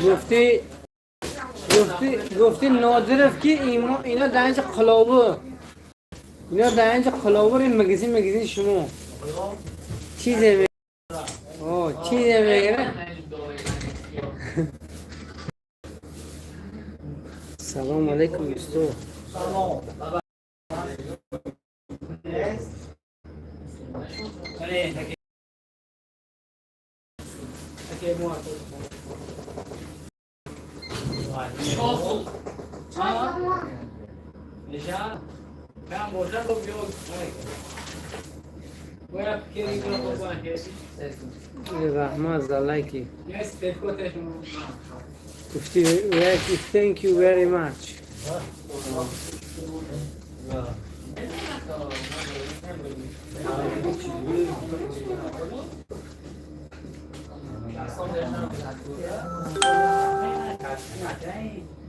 Гуфти гуфти гуфти Нодиров ки ино дар инҷа қилову, ино дар инҷа қилову, ин магазин шумо чизе чизе мегирад. Салом алейкум, Юсуф. Раҳмат за лайки. Гуфти thank you very much.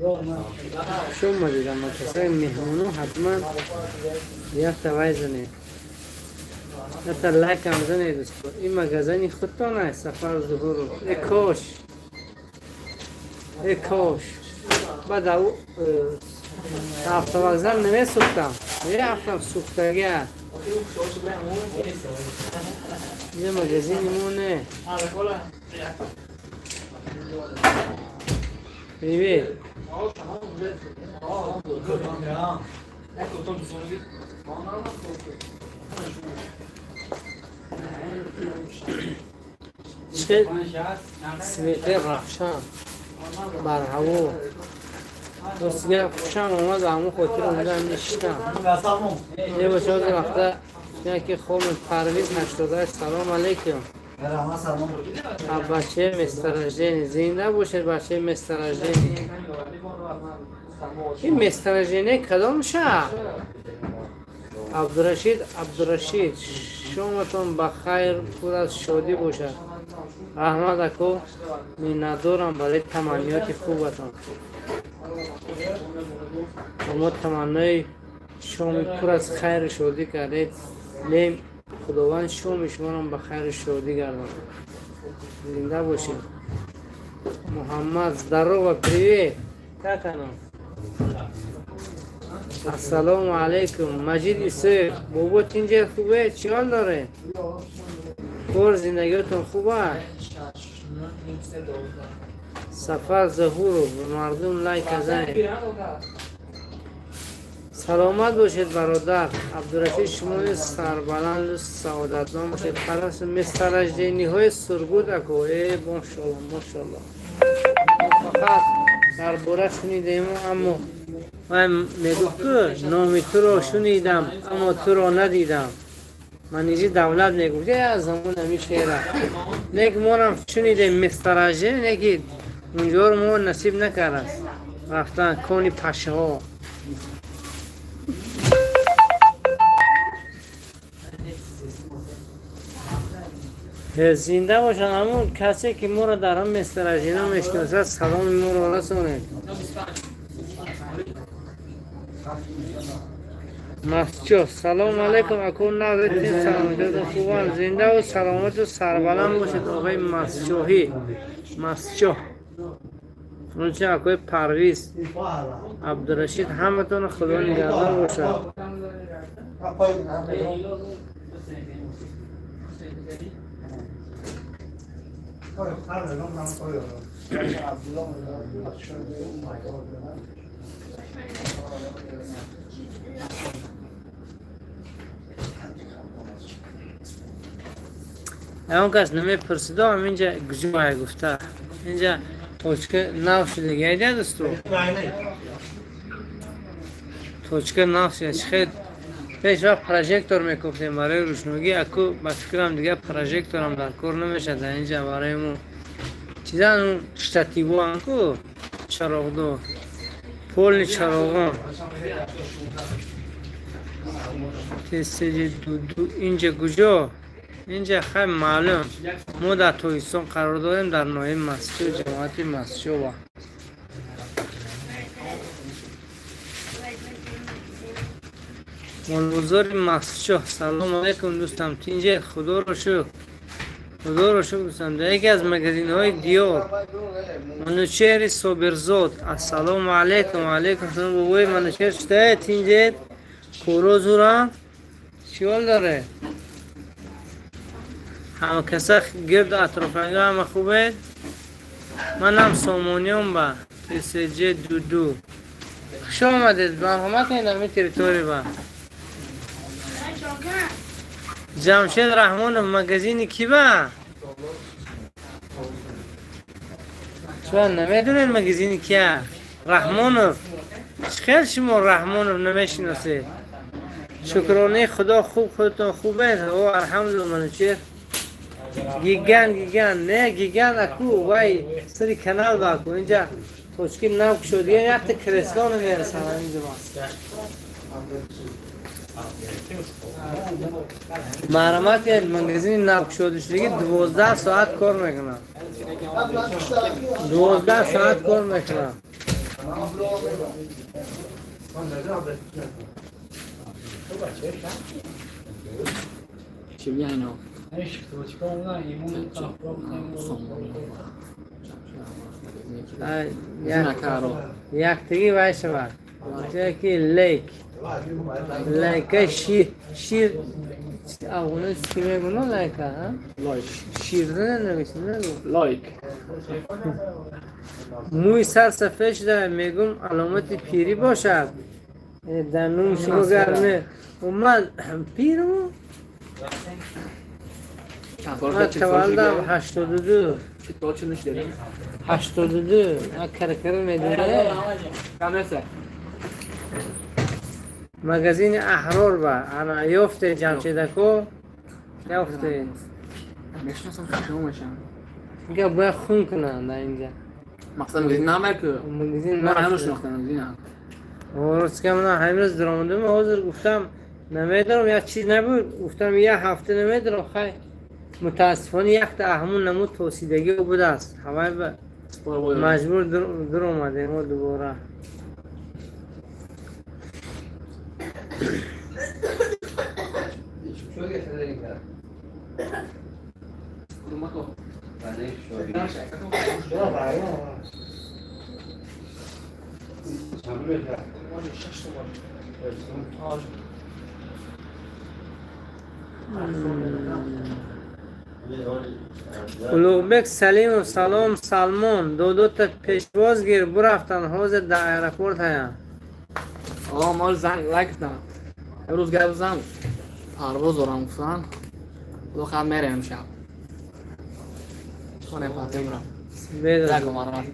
Хуш омадед, аммо касои меҳмоно ҳатман якта вай занед, якта лайкам занед, дӯсто. Ин магазини худтон аст, Сафар Зуҳуров. Э кош, э кош баъд автовокзал намесӯхтам, мерафтам, сӯхтага. Ин магазини мо не. Привет. Чӣ свете равшан бар ҳаво. Ростига, хушам омад, ба ҳамон хотир омадам, нишистам. Небоша, ҳозир вақта яке хомед. Парвиз 88, салом алейкум. Бачаи месторождение, зинда бошед, бачаи месторождение. Ин месторождение кадом шаҳр? Абдурашид, Абдурашид, шоматон ба хайр, пур аз шодӣ бошад. Раҳмат, ако, миннатдорам барои таманниёти хубатон. Мо таманнои шоми пур аз хайру шодӣ кардед лем, Худованд шоми шуморо ба хайру шодӣ гардонад. Зинда бошед. Муҳаммад, здорово, привет, как оно? Ассалому алайкум, Маҷид Исоев. Бобо, тинҷе, хубе? Чӣ ҳол доред? Кор, зиндагиётон хуб аст? Сафар Заҳуров, мардум, лайка занед. Саломат бошед, бародар Абдурашид, шумо низ сарбаланду саодатманд бошед. Парас, месторождениҳои Сургут, ако, э, мошалло, мошалло. Фақат дар бора шунидему, аммо ман мегуфт ку номи туро шунидам, аммо туро надидам. Маниҷи Давлат мегуфт аз замон ҳамин шеъра. Лек морам шунидем месторождение, леки унҷоро мо насиб накардаст рафтан, кони пашаҳо. Зинда бошанд ҳамон касе ки моро дар ҳам месторождение мешиносад, саломи моро расонед. Масчо, салом алейкум, аку, навитин, саломатиётон хубанд? Зиндаву саломату сарбаланд бошед, оғои Масчоҳӣ, Масчоҳ. Онча акои Парвиз, Абдурашид, ҳаматон Худо нигаҳдор бошад. Ягон кас намепурсидо, инҷа гуҷое гуфта, инҷа точка нав шудагӣ, айда, дӯсто, точка нав шуда. Хел пеш вақт прожектор мекуфтем барои рӯшногӣ, аку ба фикрам, дигар прожекторам дар кор намешад дар инҷа барои мо. Чизан штативоам ку, чароғдор, полни чароғон. Тестеҷи дуду, инҷа куҷо? Инҷа хай маълум, мо дар Тоҷикистон қарор дорем, дар ноҳияи Мастчо, ҷамоати Мастчова. Молбозори Мастчо, салому алайкум, дӯстам, тинҷе? Худоро шукр. Худоро шукр, дӯстон, дар яке аз магазинҳои Диёр. Манучери Собирзод, ассалому алайкум. Алайкум салом, бобои Манучер, читае тинҷед? Коро зура чӣ ҳол доред? Ҳама каса гирду атрофанга ҳама хубед? Манам сомониён ба тсж дуду. Хуш омадед, марҳамат кунед ами территория ба. Ҷамшед Раҳмонов, магазини ки ба? Чун намедонед магазини кия? Раҳмонов, чӣ хел шумо Раҳмонов намешиносед? Шукронаи Худо, хуб, худатон хубед? О, алҳамдулилла. Манучер гигант, гигант не, гигант аку вай сари канал ба, аку инҷа точки нав кушодия, якта кресло намерасад инҷа ба. Марҳамат кунед, магазини навкушодашудагӣ 12 соат кор мекунад, 12 соат кор мекунад. Чӣ бигӯям ино? Ай, яктагӣ вай шавад ки лейк лайка шир шир афғони чӣ мегӯна лайка? Лайк. Ширзана нависӣ нагу. Лайк. Мӯи сар сафед шуда, мегум, аломати пирӣ бошад. Дар нум шумо гарме ман пиру. Чанд сол Ман шуда? 40 сол таваллудам шуда? 82. 40 сол шуда шуда. 82, ман каракара медонӣ. Кам нест. Магазини Аҳрор ба ана ёфте, Ҷамшедако, ёфте. Мешиносам, шумо мешам. Га бояд хун кунанд дар инҷа. Мақсад магазин намай ку. Магазин. Ман ҳанӯз шинохтам магазин. Ростка, ман ҳамрӯз даромадам, ҳозир гуфтам, намедонам, як чиз набуд, гуфтам, як ҳафта намедонам. Хай, мутаассифона, якта аҳмун намуд тосидагӣ будааст, ҳавай ба маҷбур дуромадем мо дубора. Улуғбек Салимов, салом. Салмон додота пешвоз гир, бурафтанд, ҳозир дар аэропорт ҳаянд. О, мол занг лайк кардам. Имрӯз гап зам. Парвоз дорам гуфтан. Худо хаб мерем имшаб. Хоне фатим рам. Бедор. Закум марҳамат.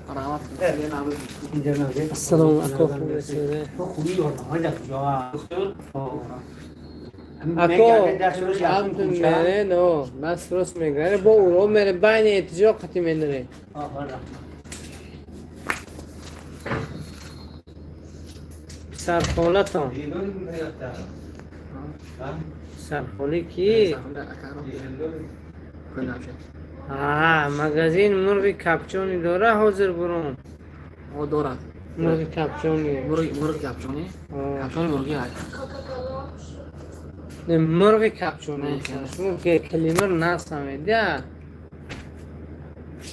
Марҳамат. Ассалому ако, хуб расида? Ако ҳамтун мере, но бас рост мегаре, бо уро мере, байни эҳтиҷоқ қати медаре. Писархолатон, писархолӣ ки? А магазин мурғи капчони дора, ҳозир бурон. О, дорад. Мурғи капчони. Мурғи, мурғи капчони? Капчони мурғи ҳаст. Не, мурғи капчони. Не. Шумо ки калимаро насамедя,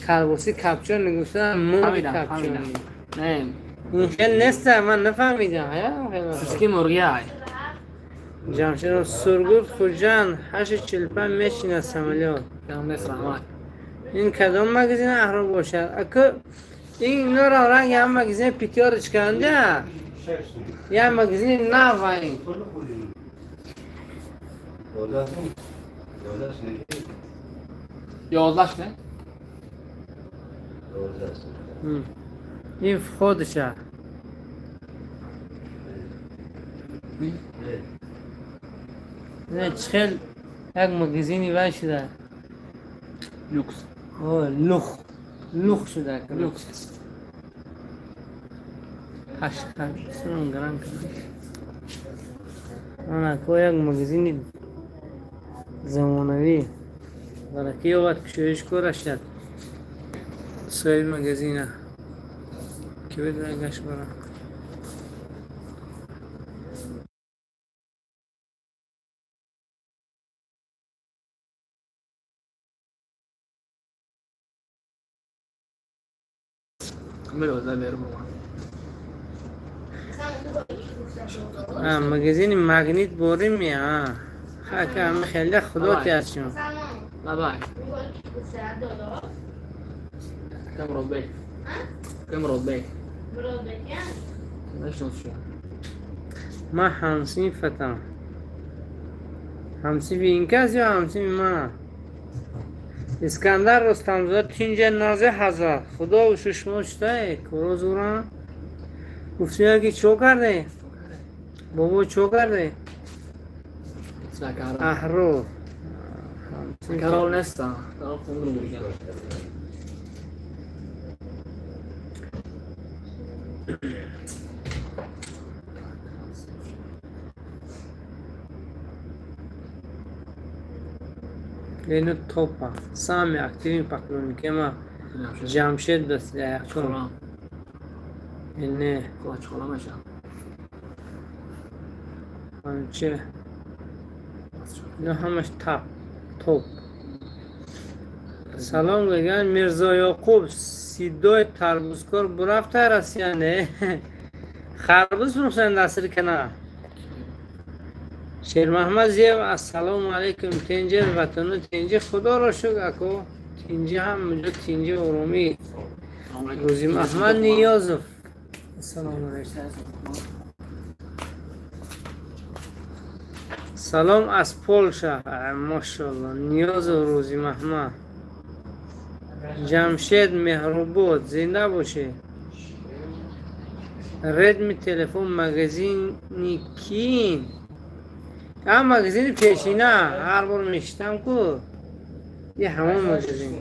калбоси капчони гуфтан, мурғи Фаҳмидам, капчони. фаҳмидам. Не, Ин хел неста, ман нафаҳмидам. Ҳая. Сучки мурғи ҳаст. Ҷамшедов, Сургут, Хуҷанд, 8:45 мешинад самолёт. Кам нест, раҳмат. Ин кадом магазин Аҳрор бошад, аку? Ин инора ранги ҳам магазини Пятёрочканда, як магазини нав ин. 11 не? Ин входша. Не, чӣ хел як магазини вай шуда. Люкс. О, лух лух шуда. Люкс. Ҳашт грам. Ана ко як магазини замонавӣ, бараки ёбад, кушоиш корашад соҳиби магазина, ки бидона гашт бара. Магазини Магнит борим я. Хака хеле худо ти аз шумо. Ман ҳамсинфатам. Ҳамсинфи ин кас ё ҳамсинфи ман? Искандар Рустамзода тинҷа назе ҳазрат. Худо шу шумо читае? Коро зуран? Гуфтия ки чо карде? Бобо чо карде? Аҳро. Карол нестам. Карол хунру бурган. Ину топа. Самый активный поклонник ма Ҷамшед бас якум. Не. Че? Ино ҳамаш тап, топ. Салом мегӯянд Мирзо Ёқуб, сидои тарбузкор бурафта Россия не? Харбуз фурӯхтан дастри кана. Шермаҳмад Зиев ассалому алайкум тинҷи ватану тинҷи худоро шукр ако тинҷи ҳамаҷо тинҷи оромӣ. Рӯзимаҳмад Ниёзов ассалому алайкум. Салом аз Полша. Машалло. Ниёзов Рӯзимаҳмад. Ҷамшед Меҳрубод зинда бошед. Редми телефон магазини кин? А магазини пешина ҳар бор мешитам ку и ҳамон магазин.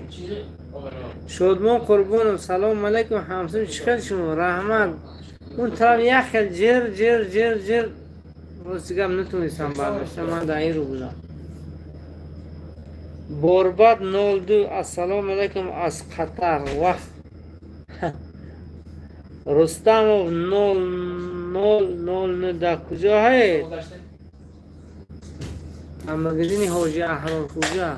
Шодмон Қурбонов салому алайкум ҳамсин чӣ хел шумо? Раҳмат. Он тараф як хел ҷир ҷир ҷир ҷир рости гап натунистам бардоштам ман дар ин рӯ будам. Борбад 02 ассалому алайкум аз Қатар. Вах. Рустамов 0009 дар куҷо ҳаед? Магазини Ҳоҷи Аҳрорхӯҷа.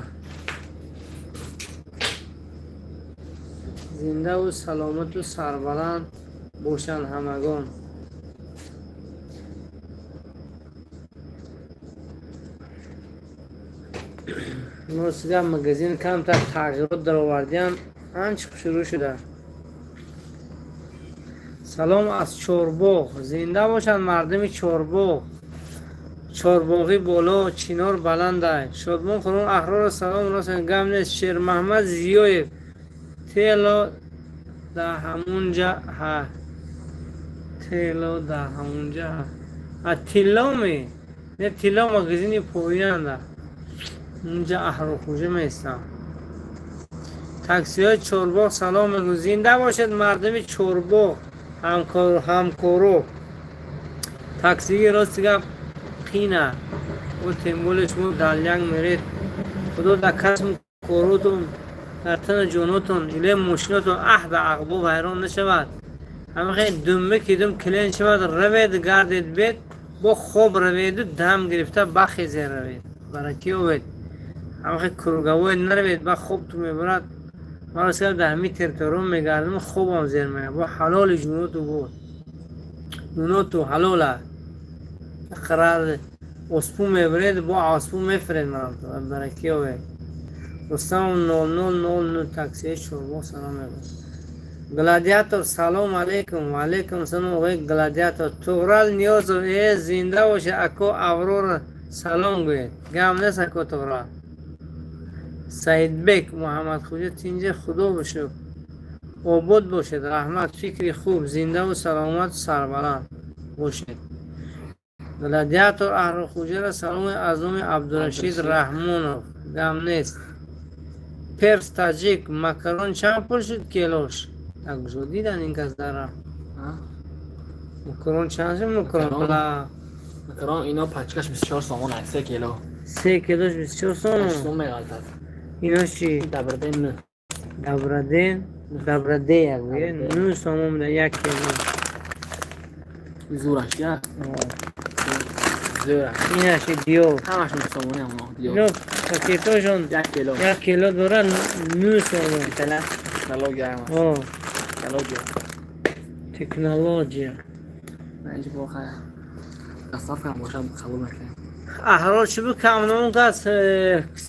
Зиндаву саломату сарбаланд бошанд ҳамагон. Ростига магазин камтар тағйирот даровардиам анча шурӯъ шуда. Салом аз Чорбоғ. Зинда бошанд мардуми Чорбоғ. Чорбоғӣ боло, чинор баландай. Шодмон Қурбон Аҳрорро салом рост гап нест. Шермаҳмад Зиёев тело да ҳамунҷа ҳа. Тело да ҳамунҷа ҳа. А тилло ме? Не тилло магазини поинанда. Унҷа Аҳрорхӯҷа меистам. Таксиҳои Чорбоғ салом мегӯ. Зинда бошед мардуми Чорбоғ, ҳамкоро. Таксиги рости гап қина. О темболе шумо далянг меред. Худо дар касбу коротон, дар тану ҷонотон, иле мошинотон аҳ ба ағбо вайрон нашавад. Ҳама хел думба ки дум клен шавад, равед гардед бед, бо хоб раведу дам гирифта бахезе равед. Баракӣ овед. Ҳама хел круговой наравед, ба хоб ту мебарад. Ман рости гап дар ҳамин территориям мегардам, хобам зер меяд. Бо ҳалоли ҷуноту буд. Ҷуноту ҳалола. Қарар оспу мебаред, бо оспу мефиред маро. Баракӣ овед. Рустам 0009 таксии Чорбоғ салом мегӯяд. Гладиатор салом алейкум. Ва алейкум салом оғои Гладиатор. Туғрал Ниёзов зинда бошед ако Аврора салом гӯед. Гап нест ако Туғрал. Саидбек Муҳаммадхӯҷа тинҷа худо бошед. Обод бошед. Раҳмат. Фикри хуб. Зиндаву саломату сарбаланд бошед. Гладиатор Аҳрорхӯҷаро салом аз номи Абдурашид Раҳмонов. Гап нест. Перс таҷик макарон чанд пул шуд килош? Так куҷо дидан ин кас дара? Макарон чанд шуд макарон? Макарон ино пачкаш 24 сомон аст, 3 кило. 3 килош 24 сомон? 8 сом меғалтад. Ино чи? Доброден 9. Доброден, Доброде як гӯя, 9 сомон буда 1 кило. Зураш я? Зураш. Инаш диё. Ҳамаш 9 сомони ҳамон диё. Ино пакетошон 1 кило. 1 кило дорад 9 сомон. Технология ҳамаш. Технология. Технология. На, инҷа бо хай доставка ҳам бошад, қабул мекунем. Аҳрор чӣ бу камнон кас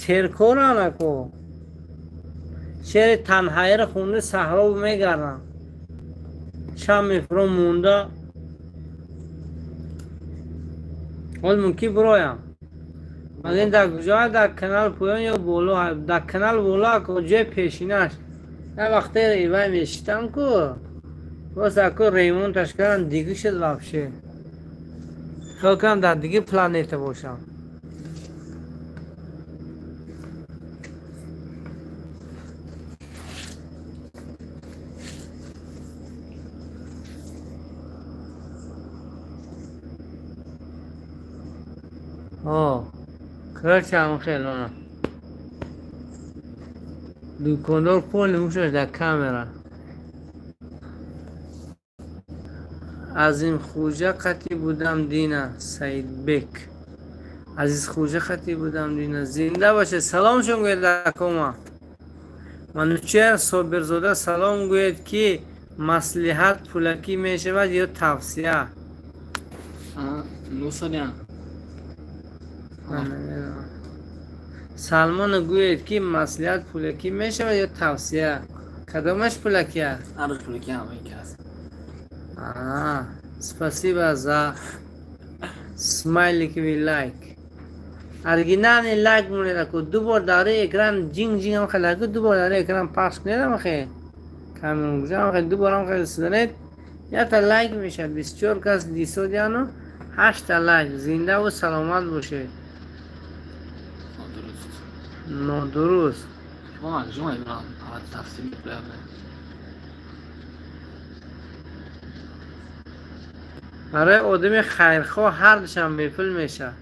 серкоранако. Шери танҳаиро хунда саҳро мегардам. Шаб мефуром монда. Ҳол мумкин бироям. Вале дар куҷо, дар канал поён ё боло, дар канал боло ко ҷои пешинаш. Як вақте ивай мешитам ку. Боз ако ремонташ кардам, диги шуд вообще. Хел кардам дар диги планета бошам. О, короче, ҳам хелона. Дукондор поли мушаш дар камера. Азимхуҷа қатӣ будам дина, Саидбек. Азизхуҷа қатӣ будам дина. Зинда бошед. Саломшон гӯед акома. Манучер Собирзода салом гӯед, ки маслиҳат пулакӣ мешавад ё тавсия? Нусанян. Салмона гӯед, ки маслиҳат пулакӣ мешавад ё тавсия? Кадомаш пулакӣ аст? Ҳараш пулакӣ ҳам ин аст. А, спасибо за смайликовый лайк. Оригинальный лайк монед аку. Ду бор дар рӯи экран ҷинг ҷинг ҳам хеле аку, ду бор дар рӯи экран пахш кунед ҳам хеле. Камера гузар ҳам хеле, ду бор ҳам хеле сиданед. Якта лайк мешавад. 24 кас дисодиану ҳашта лайк. Зиндаву саломат бошед. Нодуруст. Нодуруст. Шумо шумо тафсир мекунед. Барои одами хайрхоҳ ҳар душам бепул мешавад.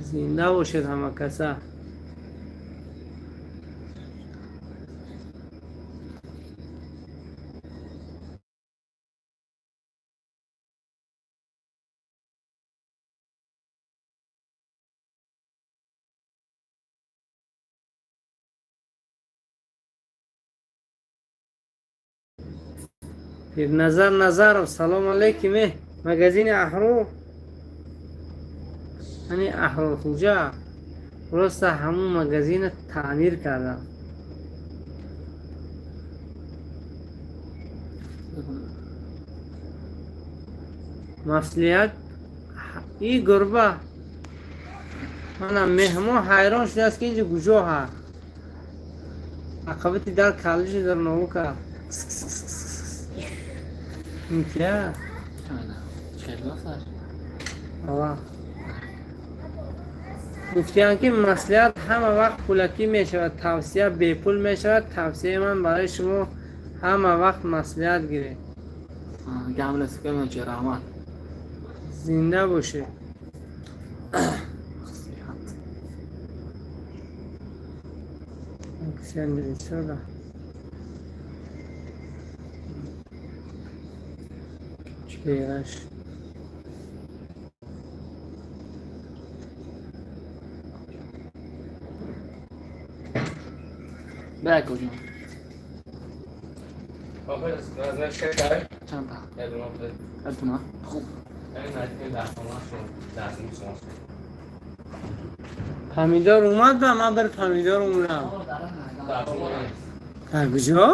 Зинда бошед ҳама каса. Пирназар Назаров, салом алейкум. Магазини Аҳрор. Ани Аҳрор хуҷа. Просто ҳамун магазина таъмир кардам. Маслиҳат и гурба. Мана меҳмон ҳайрон шудааст, ки инҷо куҷо ҳаст. Ақабати дар калиши дар наука. Ин кия? Ава. Гуфтиянд, ки маслиҳат ҳама вақт пулакӣ мешавад, тавсия бепул мешавад. Тавсияи ман барои шумо: ҳама вақт маслиҳат гиред. Гап нест, раҳмат. Зинда бошед. Маслиҳат. Ксендрисода. Чераш. Бе куҷо? Чанд та? Ятуна? Хуб. Помидор омад ба ман бір помидор омадам. Дар куҷо?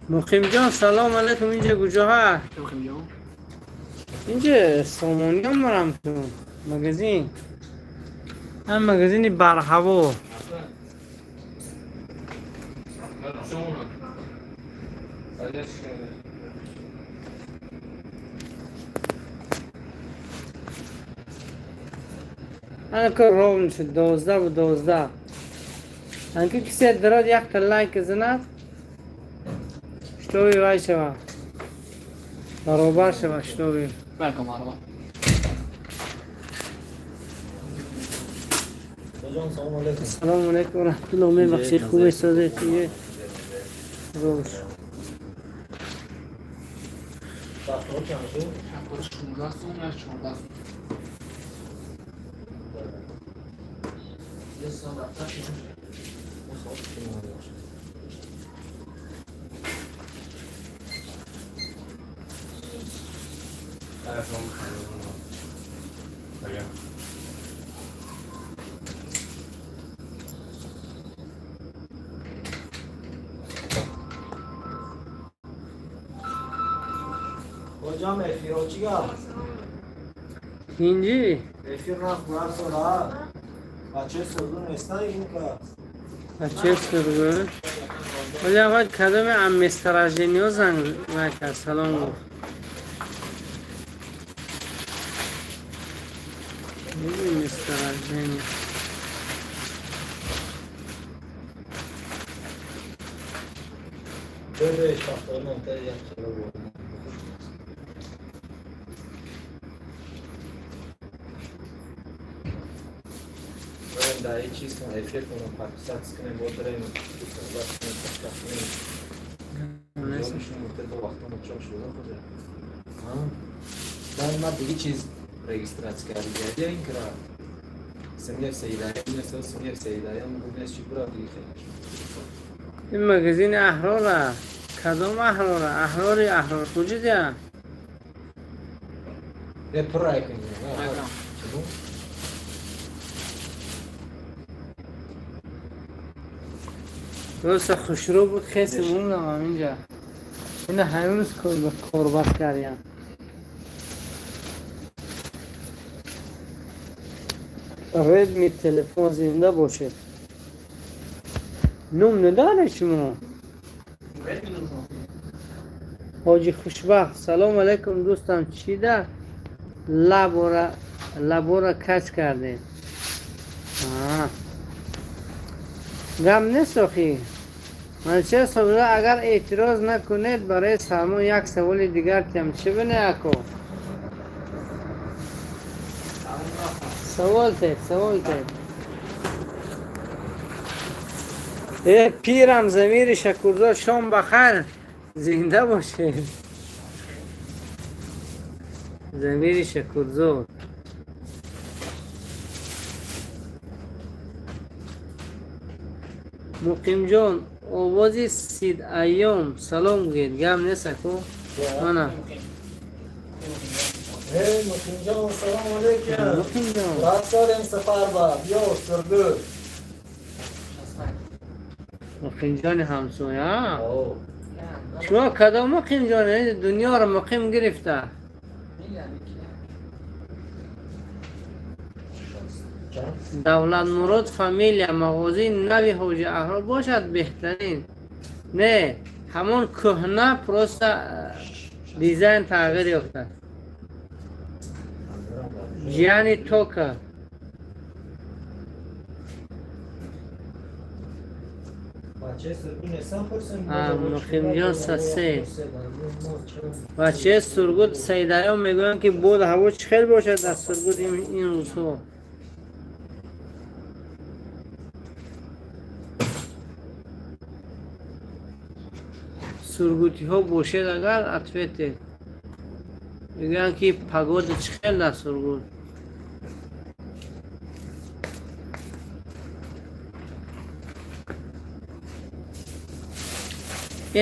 Муқимҷон, салом алейкум. Инҷа куҷо ҳаст? Муқимҷон? Инҷа Сомониён марам ту. Магазин. Ҳам магазини барҳаво. Анака ровно шуд 12:12. Анки кисе дарод якта лайк занад, чтобы вай шава. Баробар шава, чтобы. Welcome, марҳабат. Салом алейкум. Салому алейкум раҳматуллоҳ, мебахшед, хуб истодед? Худо шукр. Вақтҳо чанд шуд? 16 сум, 14 сум. یه سال رفتن. Мо соат чӣ мебошад? Ҳоҷам, эфиро чӣ гап? Инҷи. Эфир нахӯрад сола. Бачаи сурду нестан ин кас. Бачаи сургут. Вале аввал кадоме ам месторождениҳо занг накард, салом гуфт. Месторождение. Бебе шафтолон та як хело буд. Барем дар ин чиз кун, эфир кунам, подписаться кунем, бо дарем, суҳбат кунем, подкаст кунем. Ҷонишон гуфта ду вақтоно чоқ шуда худа. Баъд ман диги чиз регистрация кардига, ин кира. Симнев Саидаям, несо Симнев Саидаям, гуфт чи бура диги хеле. Ин магазини Аҳрора. Кадом Аҳрора? Аҳрори Аҳрор куҷидя? Е пурра кунем. Чӣ? Роста хушрӯ буд, хеси мондам ҳаминҷа. Ина ҳамин рӯз корбаст кардям. Редми телефон, зинда бошед. Ном надоред шумо? Ҳоҷи Хушбахт, салом алайкум, дӯстам, чида лабора кач кардед? Гап нест охи. Манча собира, агар эътироз накунед, барои Салмон як саволи дигар тиям. Чӣ бине ако? Савол тед, савол тед. Э, пирам Замири Шакурзод, шом бахайр, зинда бошед. Замири Шакурзод. Муқимҷон, овози Сид Айём салом гӯед, гап нест ако? Мана. Эй, Муқимҷон, салом алейкум. Муқимҷон. Рафтарем сафар ба, биё Сургут. Муқимҷони ҳамсоя? Шумо кадом муқимҷон? Дунёро муқим гирифта. Давлатмурод, фамилия мағозаи нави ҳоҷи Аҳрор бошад беҳтарин. Не, ҳамон кӯҳна, просто дизайн тағйир ёфтааст. Ҷияни Тока. Муқимҷон Сасе. Бачаи Сургут Саидаён мегӯянд, ки боду ҳаво чӣ хел бошад дар Сургут ин рӯзҳо? Сургутиҳо бошед агар, ответьте. Мегӯянд, ки погода чӣ хел дар Сургут?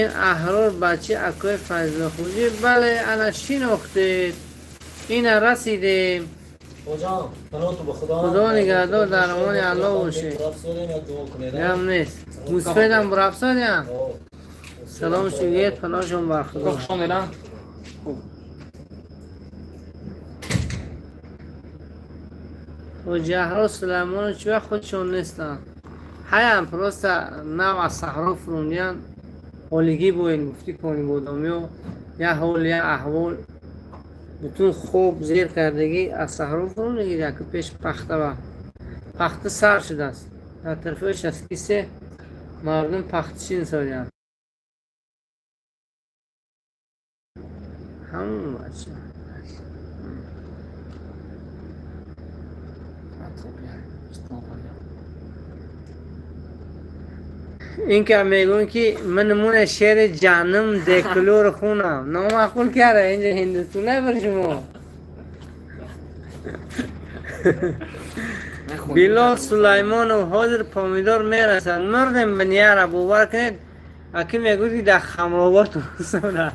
Ин Аҳрор бачаи акои Файзуллохӯҷӣ? Бале, ана шинохтед. Ина расидем. Худо нигаҳдор, дар амони Аллоҳ бошед. Гап нест. Мусфедам бурафтодям? Салом шугед, паноҳшон бар Худо. Хуш омедам. Хуб. Ҳоҷи Аҳрор Сулаймонов чӣ вақт худшон нестанд? Ҳаям, просто нав аз саҳро фурундиян, ҳолигӣ боед гуфтӣ, кони бодомиё як ҳол, як аҳвол, бутун хоб зер кардагӣ, аз саҳро фуру мегирӣ, яку пеш пахта ва пахта сар шудааст. Дар тарафҳои шастки се мардум пахтачин содиянд. Ҳамон бача. Ин ки мегӯем ки ман намуна шеъри ҷаҳаннам деклор хунам номаъқул карда инҷа ҳиндустона бар шумо. Билол Сулаймонов ҳозир помидор мерасад. Мурдем ба нияра бовар кунед, аки мегӯд ки дар Хамробод русона.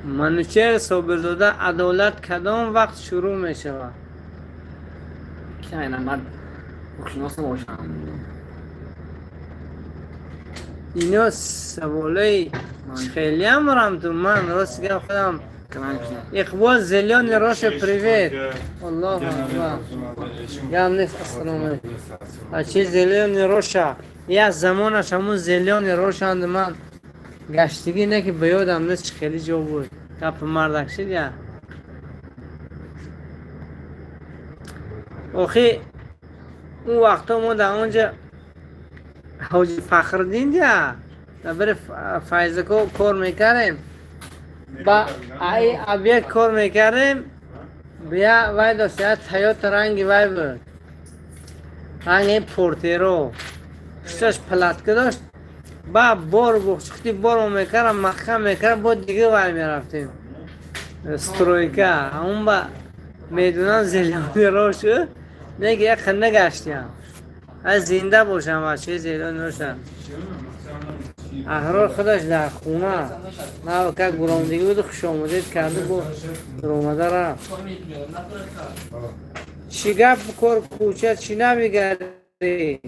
Манучер Собирзода адолат кадом вақт шурӯъ мешавад? Ино саволои хелеам рамту ман рост гап худам. Иқбол Зелёный Роша, привет. Аллоҳу акбар. Гам нест, ассалому алейкум. Ачи Зелёный Роша. Я замонаш ҳамун Зелёный Рошанд ман гаштигӣ не ки ба ёдам нест чи хеле ҷо буд. Гапи мардак шид я. Охи он вақто мо дар онҷа ҳоҷи Фахриддин дия дар бери Файзако кор мекардем. Ба ай объект кор мекардем, бия вай дошт, я Тойота ранги вай буд. Ранги портеро. Пушташ платка дошт. Ба бор бухчухти бор мекардам, маҳкам мекардам, бо дига вай мерафтем. Стройка. Ҳамун ба медунам Зелёный Рошу, неки як ханда гаштиям. Аз зинда бошам бачаи Зелёный Роша. Аҳрор худаш дар хона. На как буромдигӣ буду хушомадед карду бо ромада рафт. Чӣ гап кор кӯча чӣ навигарӣ?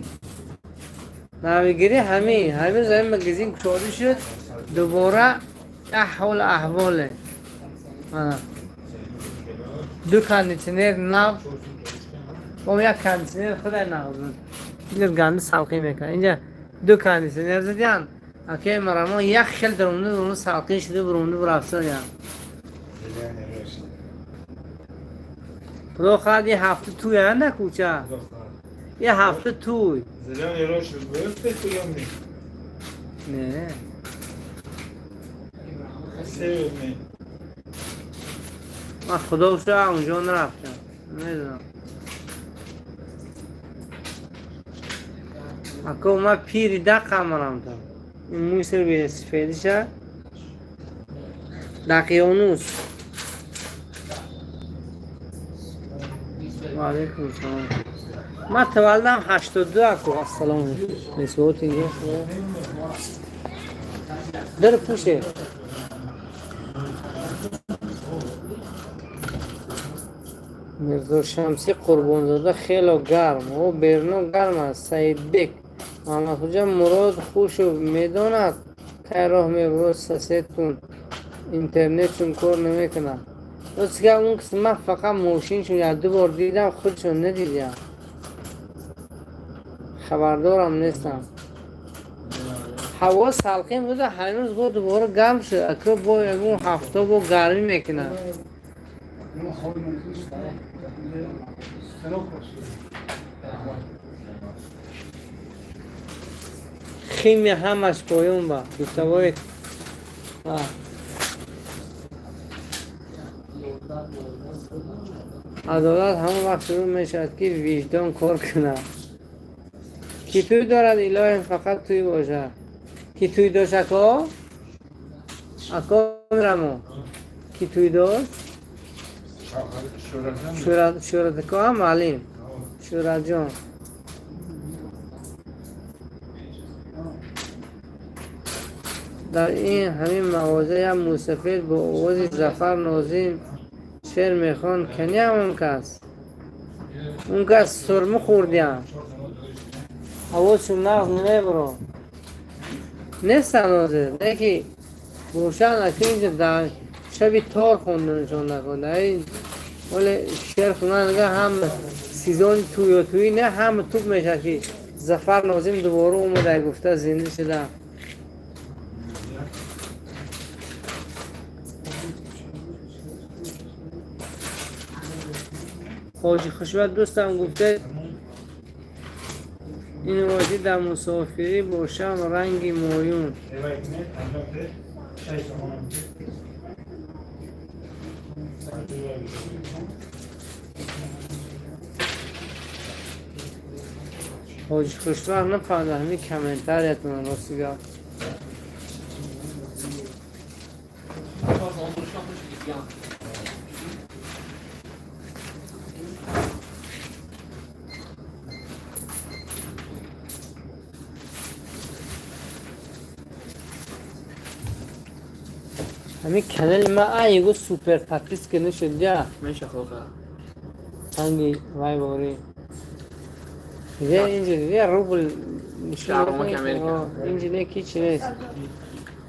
Навигирӣ ҳамин. Ҳамин замин магазин кушода шуд, дубора аҳвол аҳволе. Ду кондитсионер нав, бо як кондитсионер худай нав буд. Инҷа ганди салқӣ мекард. Инҷа ду кондитсионер задиян. Акай марамо як хел даромаду даромаду салқин шуда буромаду рафтоям. Худо хоҳад ин ҳафта туя на кӯча. Ин ҳафта туй. Зелёный Рошу буд? Не. Северный. Ман худо шуд унҷо нарафтам. Намедонам. Ако ман пири даққам там. Ин мӯи сари велосипедиша. Дақиёнус. Ва алайкум салом. Ман таваллудам 82 ако. Ассалому алайкум. Нисбати инҷо. Дар пуше. Мирзо Шамсӣ Қурбонзода хело гарм. О берно гарм аст. Саидбек Муҳаммадхоҷа Мурод Хушов медонад кай роҳ мебурад соседтун интернетшун кор намекунад. Рост гап он кис ман фақат мошиншун як ду бор дидам, худшон надидям. Хабардорам нестам. Ҳаво салқин буда, ҳанӯз бо дубора гарм шуд. Ака бо ягон ҳафта бо гармӣ мекунад. Химия ҳамаш поён ба битавоед. Адолат ҳамон вақт шурӯъ мешавад ки виҷдон кор кунад. Ки тӯй дорад илоҳим фақат тӯй бошад. Ки тӯй дошт ако? Ако мирамо. Ки тӯй дошт? Шӯратако ҳам маълим. Шӯратҷон. Дар ин ҳамин мағоза як мусафир бо овози Зафар Нозим шеър мехонд. Каниам он кас? Он кас сурма хӯрдиям. Овозшон нағз намебурад. Нестанд ҳозир. Не ки бошанд аки инҷа дар шаби тор хонданашон накун. Дар ин вале шеър хондан ҳама сезони тӯё тӯӣ не ҳама туп мешавад ки Зафар Нозим дубора омада гуфта зинда шуда. Ҳоҷи Хушбахт дӯстам гуфта Ин води дар мусофирӣ бошам, ранги моюн. Ҳоҷи Хушбахт, нафаҳмидам ҳамин комментариятон, рости гап. Ҳамин канали ма айгу супер подписка нашуд я. Меша хоха. Анги вай бори. Диде инҷа, диде рубл нишон. Шаҳром Америка. Инҷа не ки чи нест.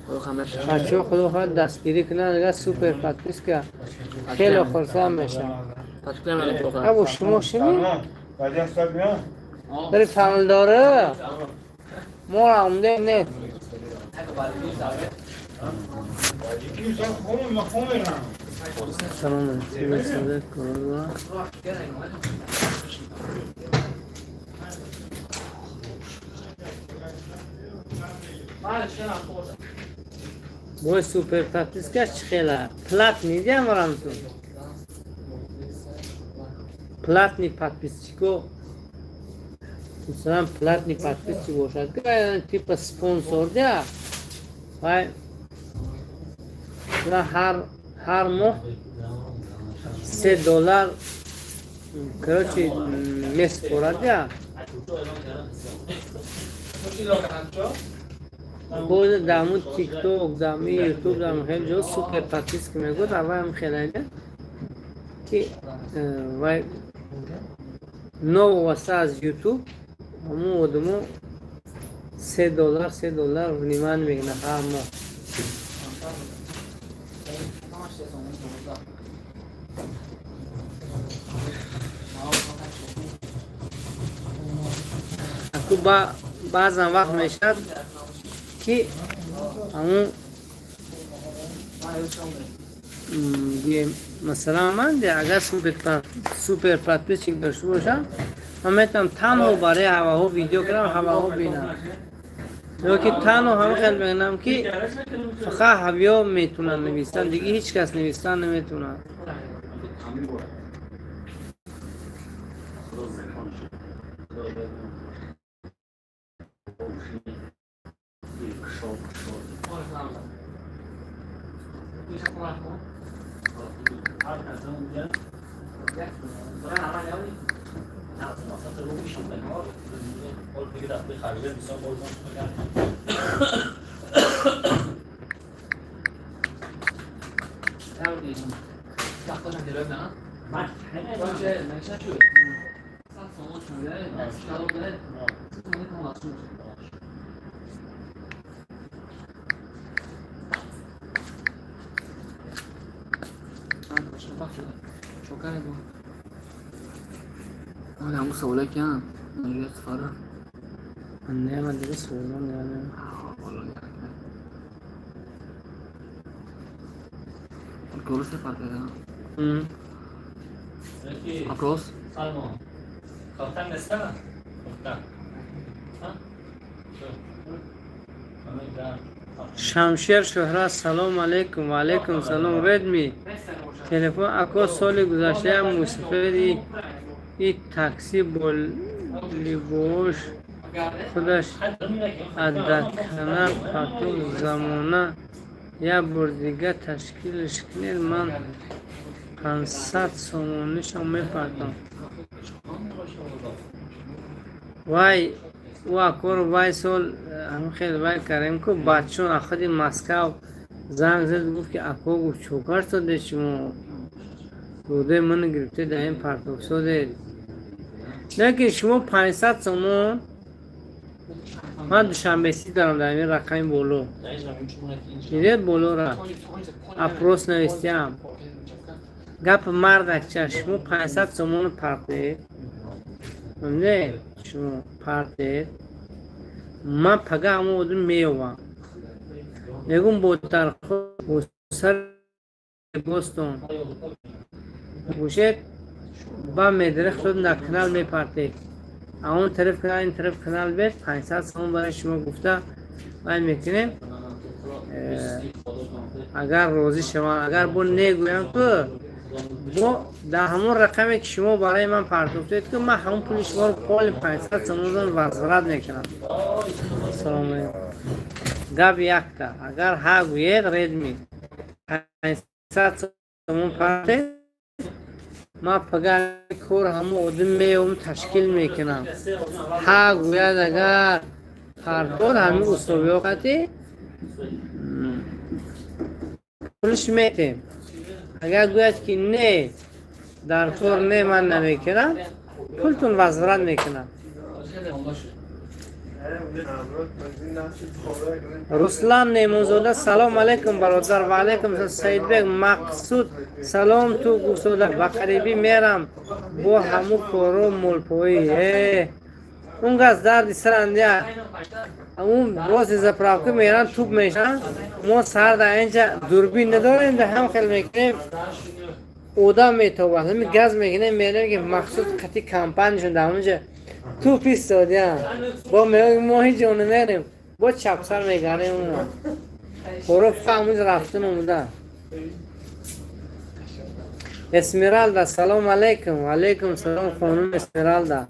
Хоха меша. Бачаҳо, худо хоҳад, дастгирӣ кунанд, агар супер подписка, хеле хурсанд мешавам. Ташкил мене хоха. Або шумо шими? Дари фамилдоры мо рамде не. Салом алейкум. Бой супер подписка чӣ хела? Платный диам рамтун. Платный подписчико, масалан, платный подписчик бошад, типа спонсор дия, вай ҳар моҳ 3 доллар, короче, меспорад я. Боз даму Тикток, дами Ютуб, дам хеле ҷо супер подписка мегӯяд, авваям хеле ки вай нововаста аз Ютуб ҳамун одамо 3 доллар, 3 доллар внимание мекунад ҳар моҳ. Аку баъзан вақт мешавад, ки ҳамун, масалан, ман агар супер подписчик дошта бошам, ман метавонам танҳо барои ҳаваҳо видео кунам, ҳаваҳо бинам, ё ки танҳо ҳама хел мекунам, ки фақат ҳавиё метавонанд нависанд, дига ҳеҷ кас навистан наметавонад. Ҳамун саволе киам сфара. Не, ман дига саволам надорам. Опрос сафар кардам. Опрос. Salmo. Kaftan desene. Kaftan. Ha? Шамшер Шӯҳрат, салом алейкум. Ва алейкум салом. Редми телефон ако, соли гузашта як мусофири и такси бо либоош худаш аддакана пату замона. Як бор дига ташкилш кунед, ман 500 сомонишо мепардом. Вай, ӯ акоро вай сол ҳамин хел вай кардем ку, бачон аходи Москав занг зад, гуфт, ки ако, гуфт, чокар соде, шумо додаи мано гирифте, дар ин партов содед. Лекин шумо 500 сомон, ман Душанбеси дорам, дар ин рақами боло дидед, болора опрос навистиам. Гапи мардакча, шумо 500 сомону партед, не, шумо партед, ман пага ҳамон одам меёвам, мегум, бо дархо сар бостон гӯшед, ба медре худ на канал мепартед. Он тараф канал, ин тараф канал бед, 500 сомон барои шумо гуфта вай мекунем. Агар розӣ шаванд, агар бо негӯям, ку бо дар ҳамон рақаме, ки шумо барои ман партофтед, ку ман ҳамон пули шуморо поли 500 сомонро возврат мекунам. Салому алейкум. Гап якта, агар ҳа гӯед, Редми 500 сомон партед, ман пага кор ҳамон одим меём, ташкил мекунам. Ҳа гӯяд, агар партод, ҳамин условиёқати пулш метем. Агар гӯяд, ки не, дар кор не, ман намекунам, пултон возврат мекунам. Руслан Немонзода, салом алейкум, бародар. Ва алейкум. Саидбек Мақсуд, салом. Ту гуфтода, ба қарибӣ мерам бо ҳаму коро молпоӣ. Э, он газ дарди сарандя, он бози заправка меран, туп мешан. Мо сар дар инҷа дурбин надорем, да ҳам хел мекунем, одам метобад, ҳами газ мекунем, мерем, ки мақсуд қати компанияшон дар ҳамонҷа туп истодиям. Бо меоем, мо ҳеҷ ҷо намерем, бо чапсар мегардем. Коро фаҳмуд, рафтан омуда. Эсмералда, салом алейкум. Алейкум салом, хонум Эсмералда.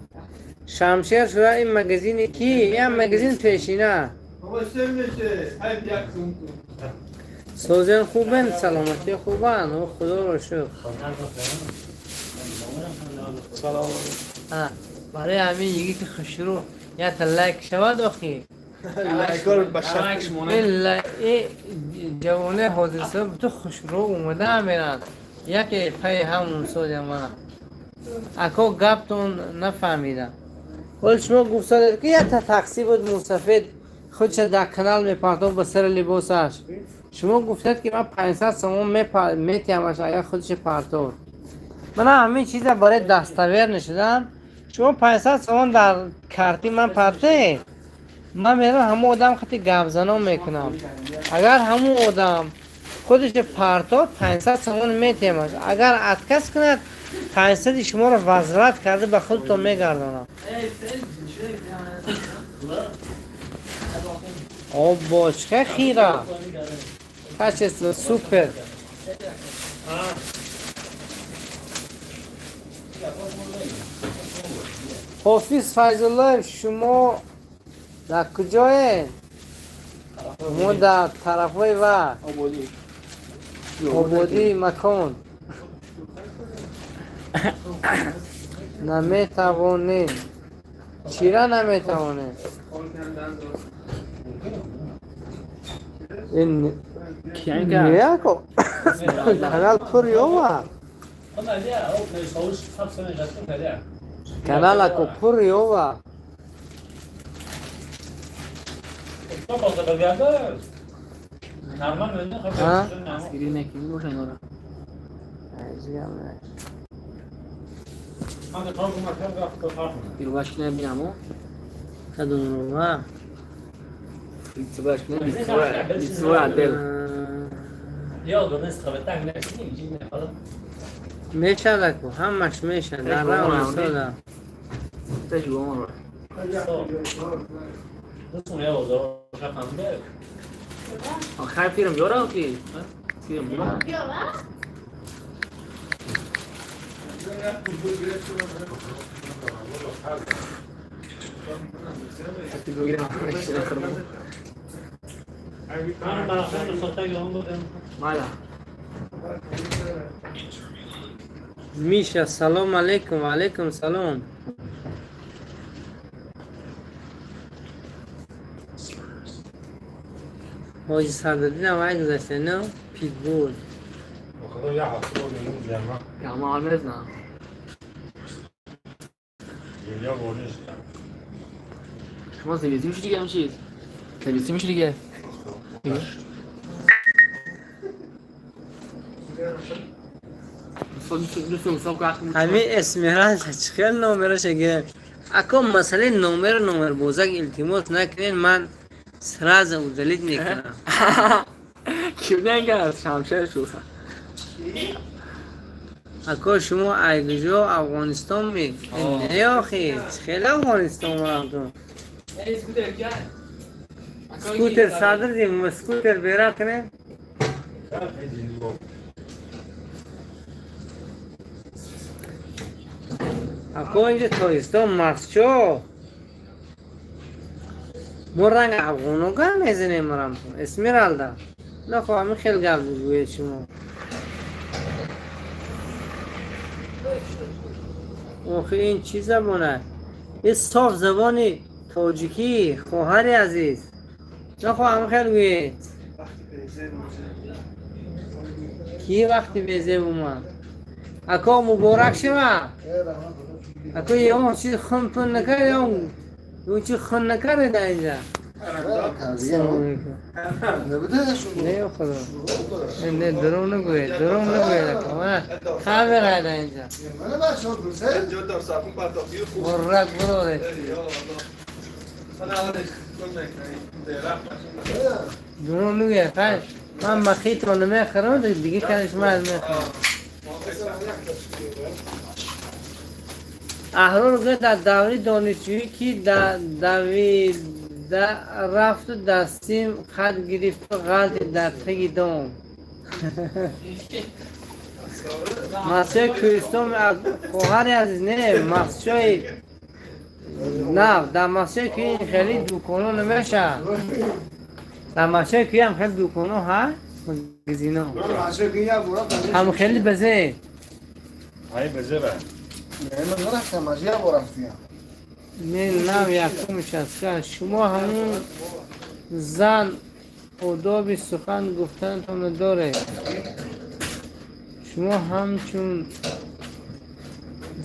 Шамшер шуда, ин магазини ки? Ин магазин пешина. Созен, хубен? Саломатӣ хубан? О, худоро шукр. Барои ҳамин йигити ки хушрӯ якта лайк шавад охи. Ҷавоне ҳозирсаб ту хушрӯ омада меранд, яке пайи ҳамун содя. Мана, ако, гаптон нафаҳмидам. Ҳол шумо гуфтодед, ки якта такси буд, мусафед, худша дар канал мепартофт ба сари либосаш. Шумо гуфтед, ки ман 500 сомон метиҳамаш, агар худша партофт. Мана, ҳамин чиза барои достоверно нашудан, шумо 500 сомон дар карти ман партед, ман мерам ҳамон одам хати гапзанон мекунам. Агар ҳамон одам худша партофт, 500 сомон метиҳамаш, агар отказ кунад, 500-и шуморо возврат карда ба худтон мегардонам. Обо, чӣ хира, качество супер. Ҳофиз Файзуллоев, шумо дар куҷоед? Мо дар тарафҳои ва Ободӣ макон наметавонем. Чира наметавонем? Ин яко канал пур ёва, каналако пур ёва. А? Дастгирӣ мекунӣ боша инора. Аҷиб. Ирваш набинамо. Кадом? Лицевая, лицевая, лицевой отдел. Мешавад ку, ҳамаш мешавад дар равни сода. Теж гумон. Охир фирм ёра ки? Фирм ёра. Мала. Миша, салом алейкум. Ва алейкум салом. Ҳоҷи Садриддин вай гузашта, но питбул. Яма мезна. Шумо зависим меши дига, чиз. Зависим меши дига. Ҳамин Эсмералда чӣ хел номераша гирем? Ако, масъалаи номер бозак илтимос накунед, ман сразу удалить мекунам. Кимден кард? Шамшер шуд. Ако шумо айгужо Афғонистон ми? Не охи, хеле Афғонистон марамтун. Скутер садр дим, скутер бера кунем. Ако инҷа Тоҷикистон масчо. Мо ранг афғоно гап мезанем марамтун. Эсмералда. Нахо ҳамин хел гап гӯед шумо. Охи ин чӣ забона? Ин соф забони тоҷикӣ, хоҳари азиз. Нахо ҳамин хел гӯед. Ки вақти безеб омад? Ако муборак шава. Ако ягон чиз хун пун накард, ягон чи хун накарде дар инҷа? Не худо. Не, дурӯғ нагӯед, дурӯғ нагӯед ако. Камера дар инҷа. Муррак буроред. Дурӯғ нагӯед. Хай, ман махитро намехӯрам, дига каниш ман мехӯрам. Аҳрор гӯяд дар даври донишҷӯӣ ки давида рафту дастим хат гирифту ғалти дар таги дом. Масчои кӯҳистон хоҳари азиз не, масчои нав. Дар масчои кӯҳ ин хеле дуконо намешавад. Дар масчои кӯҳ ҳам хеле дуконо ҳаст, магазино. Ҳам хеле безе. Не, нав якум шаста. Шумо ҳамун зан одоби сухан гуфтанатонро доред. Шумо ҳамчун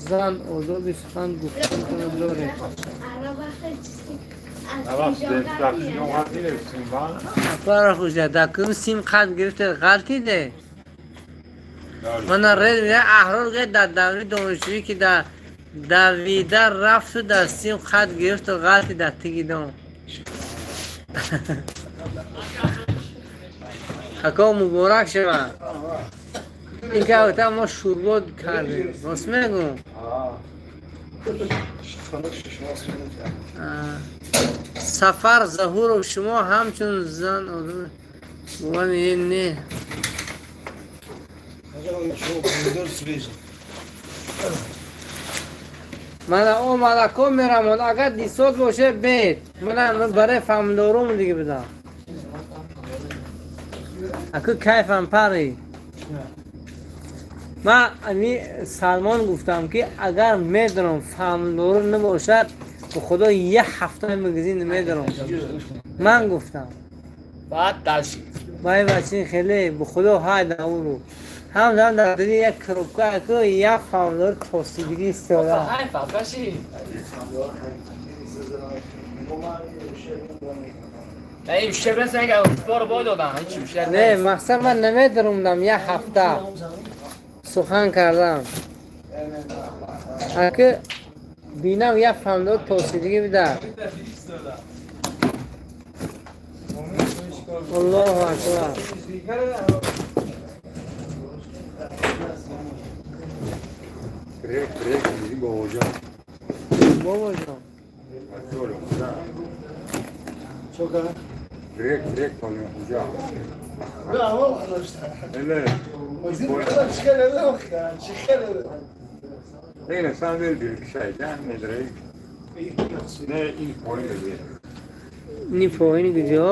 зан одоби сухан гуфтанатонро доред. Апара дар кум сим қад гирифтед ғалтиде? Мана ред аҳрор гӯяд дар даври донишҷӯӣ ки дар давида рафту дар сим қад гирифту ғалти дар тиги дом. Ако муборак шава. Ин ки албатта мо шӯрбо кардем. Рост мегӯм? Сафар Заҳуров шумо ҳамчун зан не. Мана омад ако мерамон. Агар дисот боше бед. Мана барои фаҳмдорум дига бидам. Ако кайфам пари. Ман ами Салмон гуфтам ки агар медонам фаҳмдору набошад, ба худо як ҳафта магазин намедорам. Ман гуфтам. Баъд дальше. Бай бачин хеле ба худо ҳай дауру. Ҳам дар дили як коробка ако як фаҳмдор тосидагӣ истода. Не, мақсад ман намедорумдам як ҳафта сухан кардам. Аки бинам як фаҳмдор тосидагӣ бида. Аллоҳу акбар. Бобоҷон. Ин поини куҷо?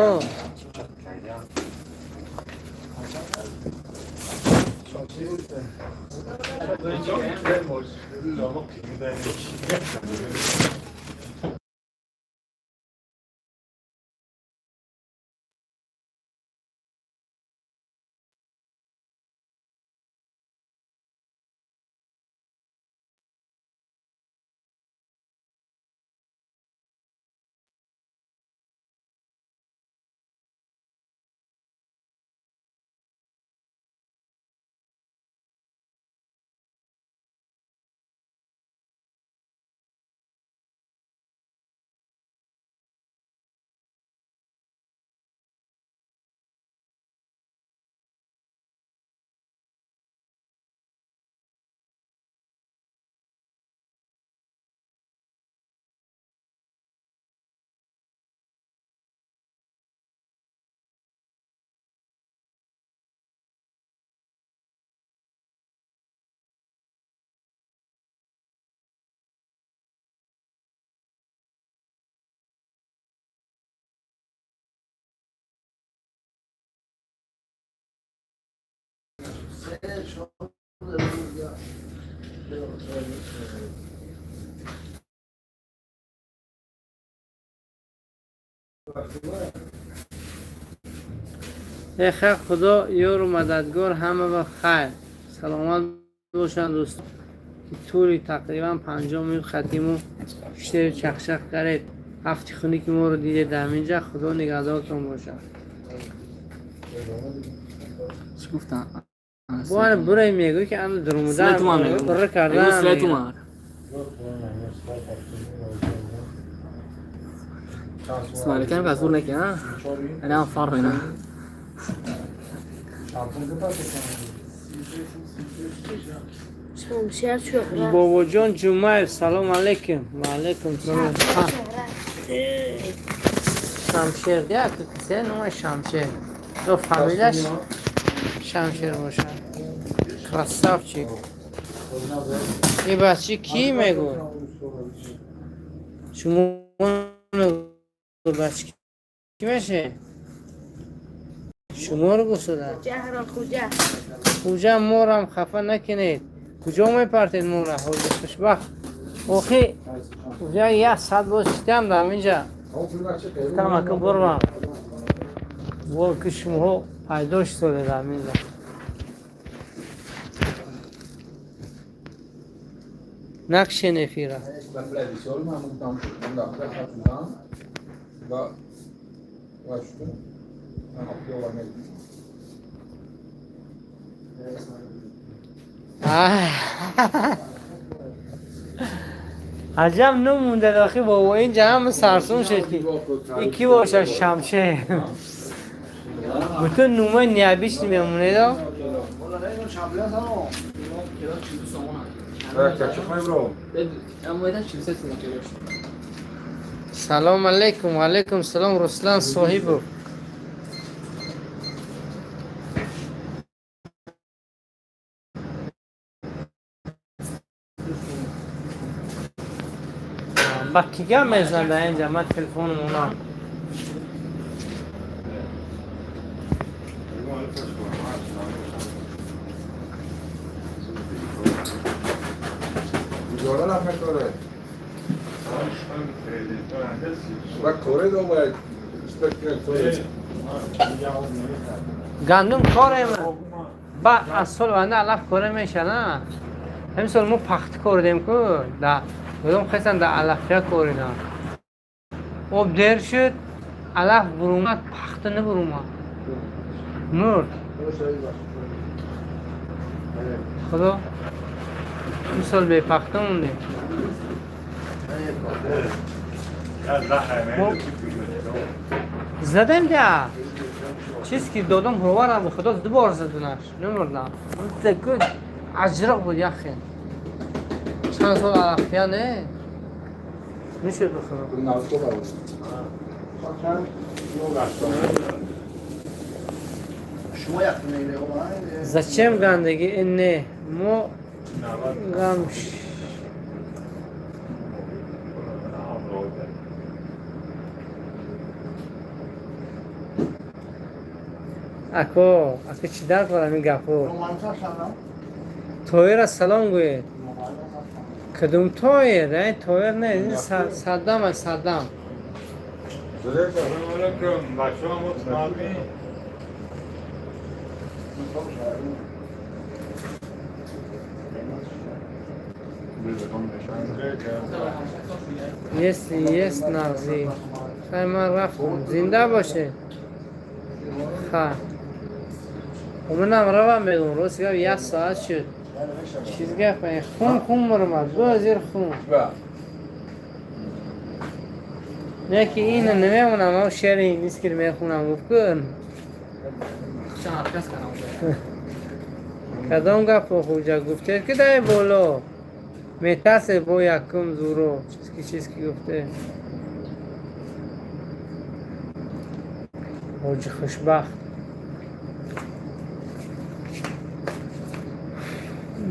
Эхе, худо ёру мададгор, ҳама ба хайр, саломат бошанд дӯстон, ки тӯли тақрибан 50 минут хатиму шеър чахчах каред, ҳафти хуни ки моро дидед дар ҳаминҷа. Худо нигаҳдортон бошад. Чӣ гуфтам? Бо бурай мегӯй, ки ана дурмудан бирра кардан. Исмаил кам зур неки, а? Яъне ҳам фарқ ина. Бобоҷон Ҷумаев, салом алейкум. Ва алейкум салом. Шамшер як кисе номаш Шамшер ё фамилияш Шамшер бошад. Красавчик. И бачи ки мегӯ? Шумо бачи ки меше? Шуморо гуфтада. Хуҷа, морам хафа накунед. Куҷо мепартед мора, ҳоҷи хушбахт? Охи, уҷа як сад боз шитам дар инҷа. Гуфтам, ака, бурвам. Во ки шумоҳо пайдо шудед дар инҷа. Нақшен эфира. Аҷаб нумонда охи бобо, инҷа ҳама сарсум шуд, ки ин ки бошад. Шамшер бутун нумои ниябиш мемонедо. Салом алейкум. Ваалейкум салом, Руслан Соҳибов. Ба кига мезанда инҷа? Ман телефонам онам. Гандум корем, ба аз сол оянда алаф коре меша на. Ҳамин сол мо пахта коридем ку, да одам хестан да алафия коридам. Об дер шуд, алаф бурумад, пахта набурумад, мурд. Худо, ин сол бепахта мондем. Задем да чиз ки додам, ҳоварам, худо, ду бор задунаш, намурдам. Аҷроқ буд, яхел чанд сол алафия не мешуд, бихудо. Зачем гандагӣ? Ин не мо гам. Ако, ако чӣ дар корам ин гапҳо? Тоира салом гӯед. Кадом Тоир? Тоир не, ин Саддам аст, Саддам. سلام علیکم بچه ها، مطمئنی؟ Есть, есть нағзӣ. Хай, ман рафтам. Зинда боше. Ха. Манам равам мегум, рост гап, як соат шуд. Чиз гап, хун хун мурмад, ду зир хун. Не ки ина намемонам, ав шеъри инглис ки мехунам, гуфт кун. Кадом гапо, хуҷа, гуфтед ки дай боло? Метарсе бо якум зуро. Чиз ки, чиз ки гуфте. Ҳоҷи хушбахт.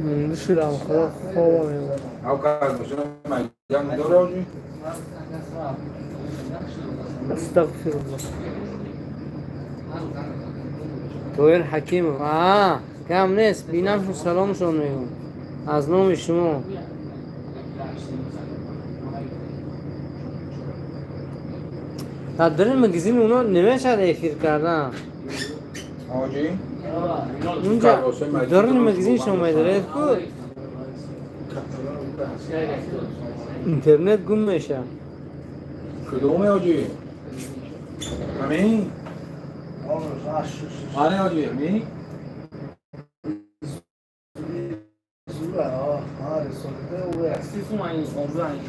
Монда шудам, худо, хобам мебурд. Астағфируллоҳ. Тоир Ҳакимов. А. Гам нест, бинамшон, саломшон мегӯм аз номи шумо. Дар дарин магазини оно намешавад эфир кардан. Ҳоҷӣ? Унҷа даруни магазин шумо медоред ку, интернет гум мешавад. Кудоме, ҳоҷӣ? Ҳамин? Ане, ҳоҷӣ, ҳамин? 30 сум айн, 15 айн.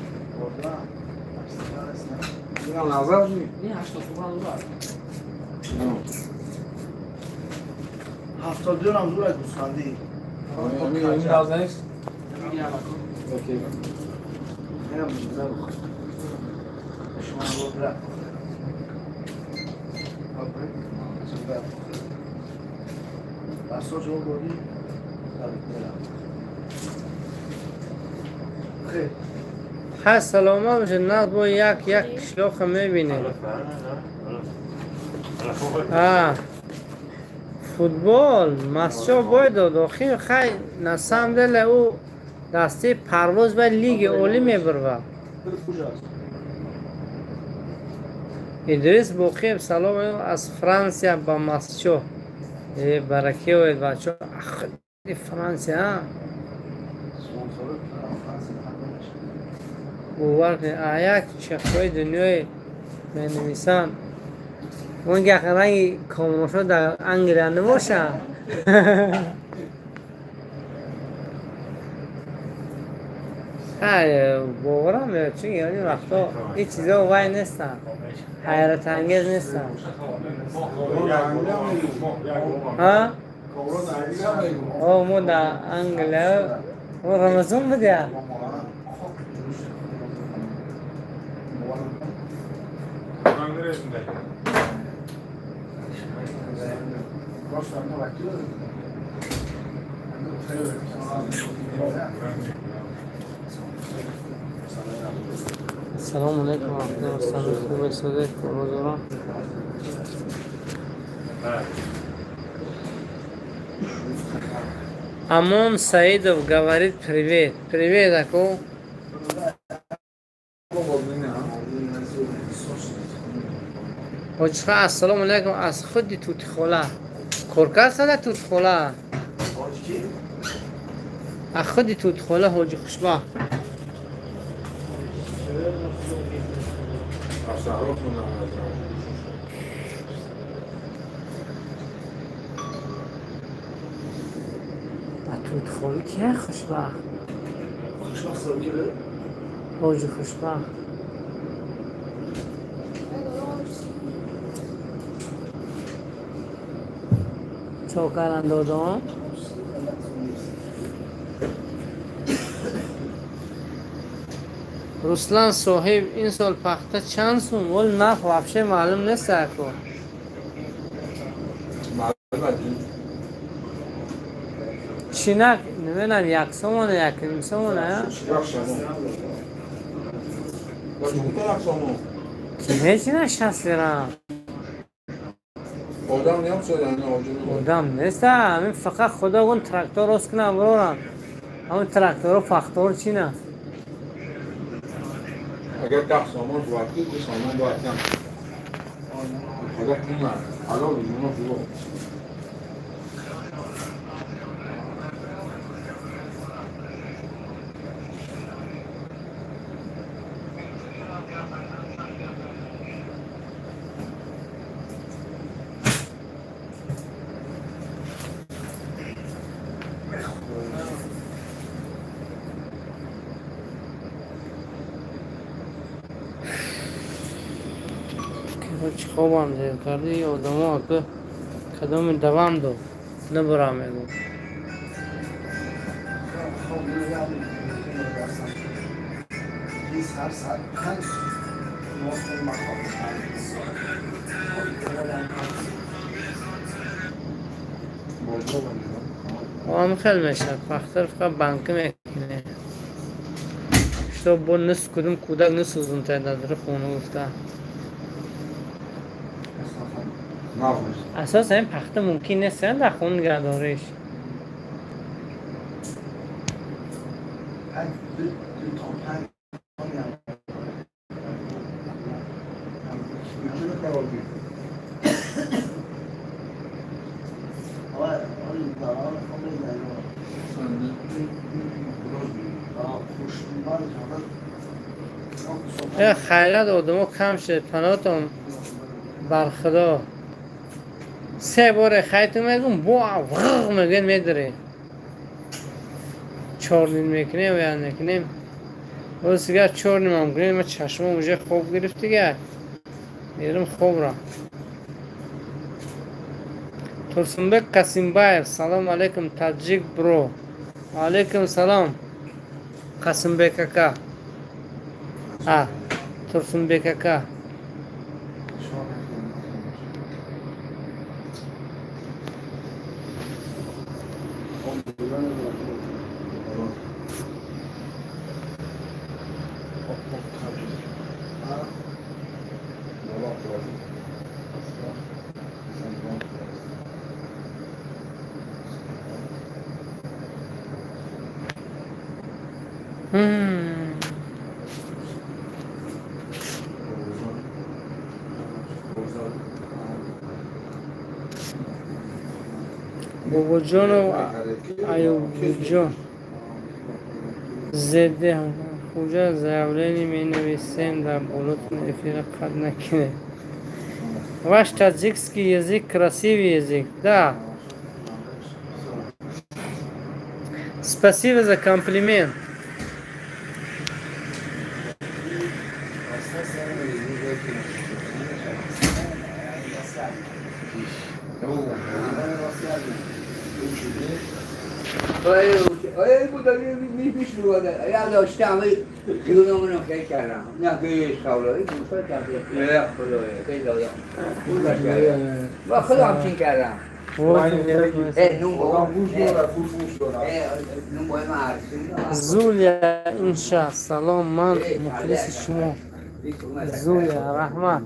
Инам назар, ҳоҷӣ? Не, 80 сум зур. 72 ам зур гӯсфандӣ. Ҳамин наз нест? Окей. Инам мужиза бухор. Шумо бо брат. Басо ҷо додӣ? Хел. Ҳа, саломат бошед. Нағз, бо як як қишлоқа мебинем. А футбол Мастчоҳ бой дод охир. Хай, на самом деле ӯ дастаи Парвоз ба лиги олӣ мебурвад. Идрис Боқиев, салом аз Франсия ба Мастчоҳ. Э, баракӣ оед, бачо, ахи Франсия. Бовар кунед, а як чехҳои дунёи менависанд, он ки ранги комроншо дар Англия набошад. Боварам меояд, чун ин вақто ҳеҷ чизо вай нестанд, ҳайратангез нестанд. О, мо дар Англия мо Рамазон будя. Салому алайкум варахматуллоҳ. Хуб истодед, кородорон? Амон Саидов говорит: привет. Привет, ако. Ҳоҷиха, ассалому алайкум аз худи Тутихола. Коркар сада Тутихола. Аз худи Тутихола, ҳоҷи Хушбахт. А Тутихола кия Хушбахт? Ҳоҷи Хушбахт. Чокаран додон. Руслан соҳиб, ин сол пахта чанд сум? Вол, нарх вообще маълум нест, ако. Чинак намедонам, 1 сомона, 1.5 сомона. Ки мечина 60 лирам? Одам нест, ҳамин фақат худо гун трактор рост кунам, бирорам. Ҳамин тракторо пахтор чина. Агар 10 сомон бувад, ки 2 сомон бояд кам. Худо кунад, ҳалол ино худо. Чӣ хобам зер карди, одамо, ака, кадоми давам дод, набурам мегӯ. Сар саат 5 намоз ман хоб. Ҳам хел мешавад, пахтар фақат банка мекунем, чтоб бо нис кудум кӯдак нисӯзунта дар хона гуфта. Асосан ин пахта мумкин нест дар хона нигаҳдориш. 2 تا 5. Хайрат, одамо кам шуд, паноҳтон бар Худо. Се боре хайту мегум, бо ғғ мегӯед, медаре. 4:30 мекунем я накунем? Боз дигар 4:30-ам кунем, ма чашмом уже хоб гирифт, дигар мерим хобра. Турсунбек Касимбаев, салом алейкум, таджик бро. Алейкум салом, Қасимбек ака. А, Турсунбек ака. Бобоҷону Аюбҷон зеде хуҷа заявление менависем, дар болотон эфира қат накунед. Ваш таджикский язык красивый язык, да. Спасибо за комплимент. با خودم چین کردم. Зулия Инша, салом, ман мухлиси шумо. Зулия, раҳмат.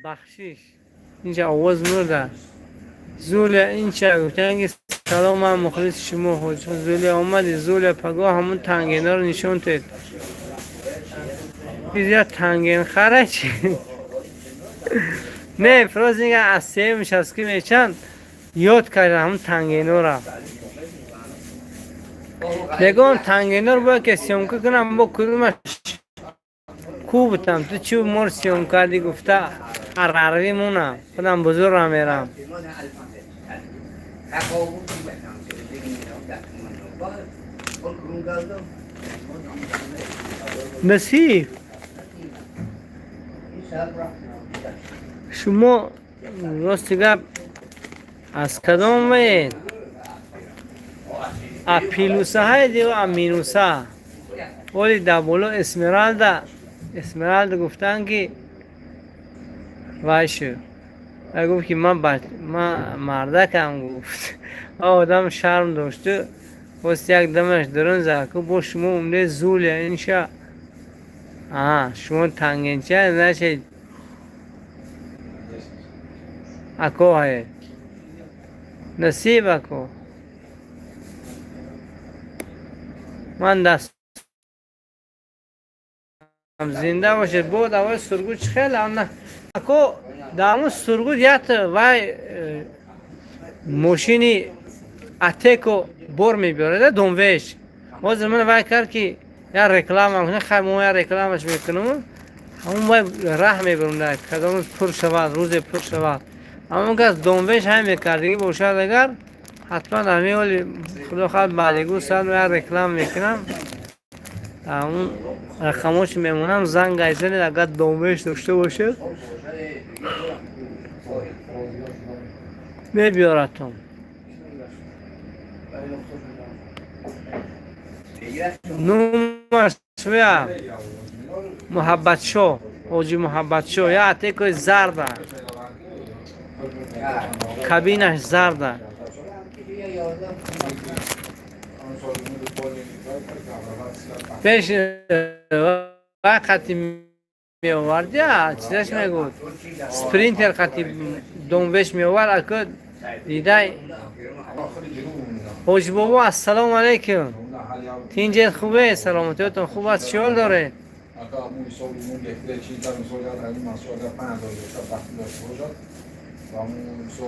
Бахшиш, инҷа овоз мурда. Зулия инча гуфтан ки салом, ман мухлиси шумо. Зулия, омади, Зулия, пагоҳ ҳамун тангенаро нишон тед. Я танген хара чи не, просто инга аз сеюмш аст ки мечанд ёд карда ҳамун тангенора. Ягон тангенор бояд ки съёмка кунам, бо кудумаш ку бутам, ту чӣ мор съём кардӣ гуфта, арарвӣ монам, худам бузургам мерам. Насиб, шумо рости гап аз кадом ваед? А плюсаҳаед ё а минуса? Оли дар боло Эсмералда, Эсмералда гуфтанд ки вай шуд. Гуфт, ки ман мардакам, гуфт. Одам шарм дошту, боз як дамаш дарун зад, ку бо шумо умде зулия инша. А шумо тангенча, значит, ако ҳае насиб, ако ман даст зинда бошед. Бо давои Сургут чӣ хел ако дар Сургут як вай мошини Атеко бор мебиёрад, донвеш. Ҳозир ман вай кард, ки як реклама хай, мо як рекламаш мекунам, ҳамон вай раҳ мебарам, кадом пур шавад, рӯзе пур шавад. Ҳамон кас донвеш ҳай мекардагӣ бошад, агар ҳатман ҳамин ҳоли, худо хоҳад, баъдигу саат як реклама мекунам, ҳамон рақамошо мемонам, занг айзанед, агар донвеш дошта бошед, мебиёрадтон. Номаш вя Муҳаббатшо, ҳоҷи Муҳаббатшо, я атекои зарда, кабинаш зарда. Пеш вай қати меовард, я чизаш мегуфт, Спринтер қати донвеш меовард, ако дидай. Ҳоҷи бобо, ассалому алайкум, тинҷет хубе, саломатиётон хуб аст, чӣ ҳол доред?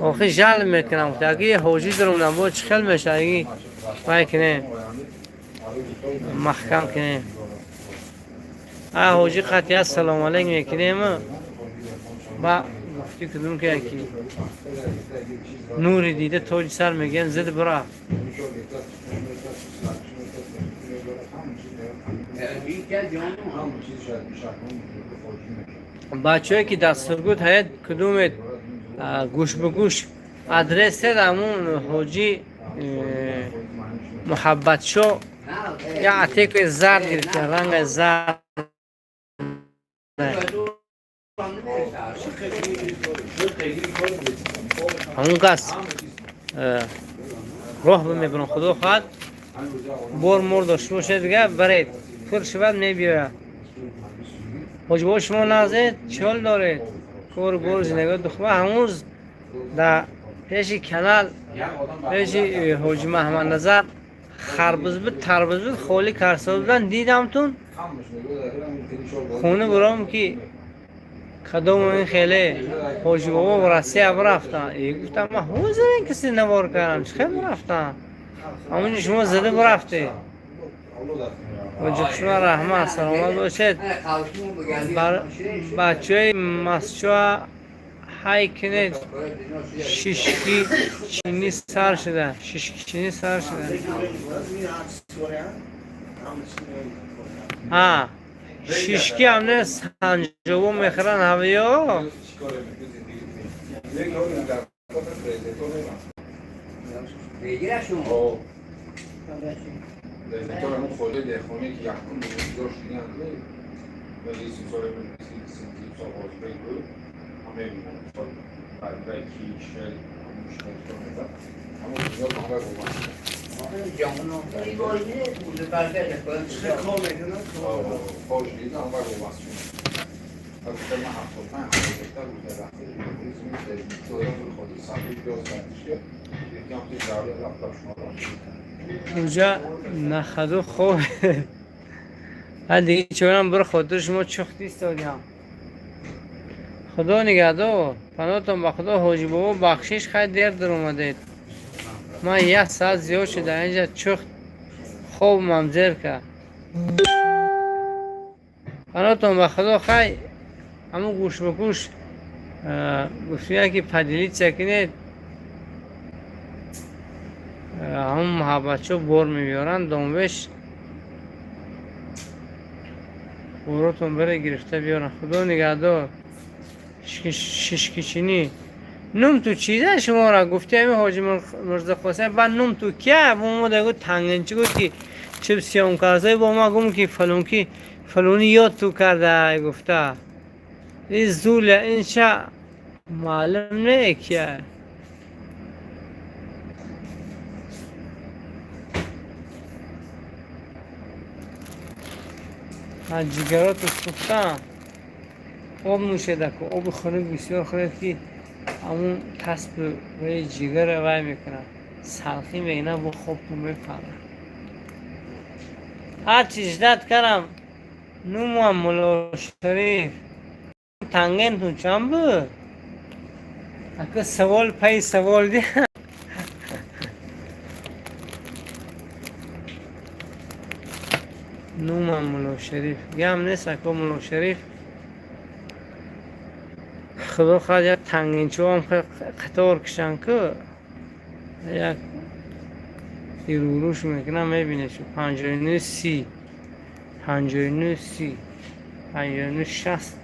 Охи жал мекунам, аги ҳоҷӣ даромдам, бо чӣ хел мешавад, аги вай кунем, маҳкам кунем, а ҳоҷӣ қатъи ассалому алайкум мекунем, ба гуфтӣ кудум ки яки нури дида тоҷи сар мегӯям, зид бирафт. Бачаҳое, ки дар Сургут ҳаят, кудумед гӯш ба гӯш адресед, ҳамун ҳоҷи Муҳаббатшо як атекои зард гирифта, рангаи зард. Ҳамун кас роҳ бимебарам, худо хоҳад, бор мор дошта бошед, дига баред, пур шавад, мебиёяд. Ҳоҷи бобо, шумо нағзед, чӣ ҳол доред, кору бор, зиндагиҳо духма? Ҳамуз дар пеши канал, пеши ҳоҷи Маҳмадназар харбуз буд, тарбуз буд, холӣ карсо будан, дидамтун, хона буром, ки кадому ин хеле ҳоҷи бобо Россия бирафтан. Гуфтам, ман ҳозир ин киси навор кардам, чӣ хел бирафтан, ҳамунҷо шумо зада бирафтед. Ҳоҷи хушма, раҳмат, саломат бошед. Бачаҳои масчоа ҳай кунед, шишки чини сар шуда, шишки чини сар шуда. А шишки ҳам не, санҷобо мехӯранд ҳавиё. Уҷа нахаду хоб диги чорам бир хотир шумо чухт истодиам. Худо нигаҳдор, паноҳтон ба Худо. Ҳоҷи бобо, бахшиш, хай дер даромадед, ман як соат зиёд шуда инҷа чухт хобмам зер кард. Паноҳтон ба Худо. Хай, ҳамун гӯш ба гӯш гуфтия, ки поделиться кунед, ҳамун муҳаббатчо бор мебиёранд, донвеш боротон бере гирифта биёранд. Худо нигаҳдор. Шишкичинӣ нум ту чиза шуморо гуфти, ҳами ҳоҷи Мирзоқосим, баъд нум ту кия бо мо дагу тангинчи гуфт, ки чип сиём карзай бо ма гум, ки фалонки фалони ёд ту карда гуфта. И зуля инша. Маълум не кия. Аз ҷигарото сӯхтам. Об нӯшедаку, оби хунук бисёр хӯред, ки ҳамун тасби рӯи ҷигара вай мекунад, салхӣ мегина, бо хобтон мепарад. Ҳарчи ждать кардам, нумам. Муллошариф, тангентун чанд буд? Ака, савол пайи савол ди. Нумам Муллошариф, гам нест, ако Муллошариф. Худо хоҳад, як тангинчиҳоам қатор кишанд ку, як ируруш мекунам, мебинед шу. 59 30, 59 30, 59 60,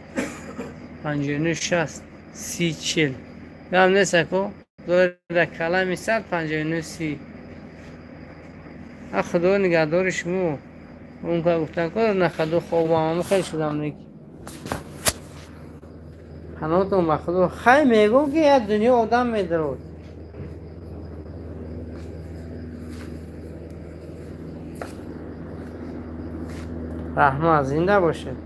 59 60, 30 40. Гам нест, ако, дар калами сар 59 30. А худо нигаҳдори шумо. Он ка гуфтан ко нахаду хобам хел шудам неки. Паноҳтон ба худо. Хай, мегӯм, ки як дунё одам медарод. Раҳмат, зинда бошед.